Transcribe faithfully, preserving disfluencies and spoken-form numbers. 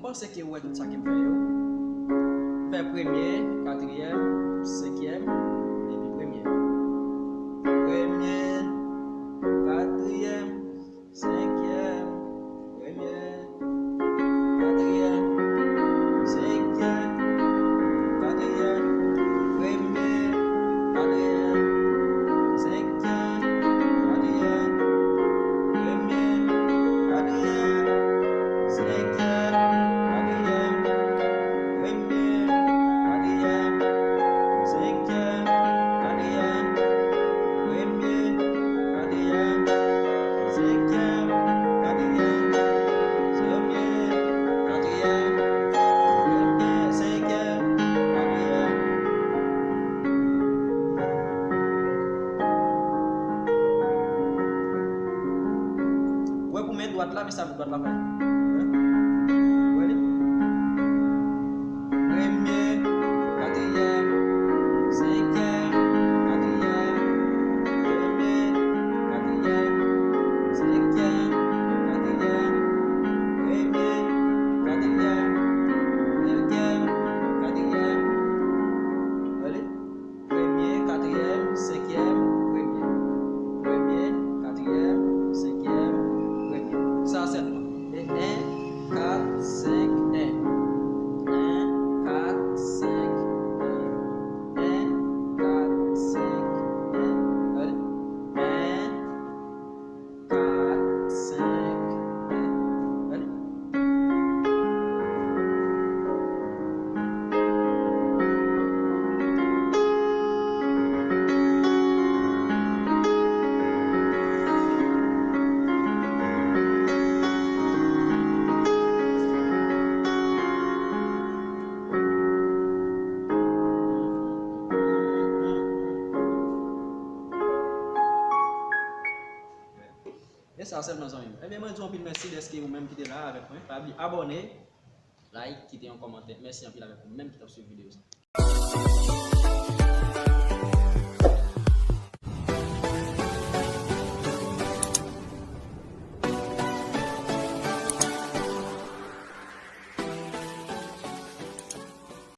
panse ke ou wè tout sa ke m fè yo. Fè premye, katriyèm, senkyèm, epi premye. Premye, katriyèm, senkyèm, premye, katriyèm, senkyèm, katriyèm, premye, katriyèm, senkyèm, katriyèm, premye, katriyèm, senkyèm, katriyèm, premye, katriyèm, senkyèm, katriyèm, premye, katriyèm, senkyèm, katriyèm, premye, katriyèm, premye, senkyèm, katriyèm. Wè pou men dwat la, men sa pou dwat la fè. Wè li. Premye, katriyèm, senkyèm, katriyèm, premye, katriyèm, senkyèm, katriyèm, premye, katriyèm, senkyèm, katriyèm. Wè li. Premye, katriyèm, senkyèm, premye. Premye, katriyèm, senkyèm, premye. Sa sèlman. E en, kat, senk, en. En, kat, senk, en. En, kat, senk, en. Rèd. En, kat, senk, en. Rèd. E sa sèlman, zanmi m. Ebyen, mwen di w anpil mèsi dèske ou menm ki te la avèk mwen. Pa bliye abòne, like, kite yon kòmantè. Mèsi anpil avèk ou menm ki t ap swiv videyo sa.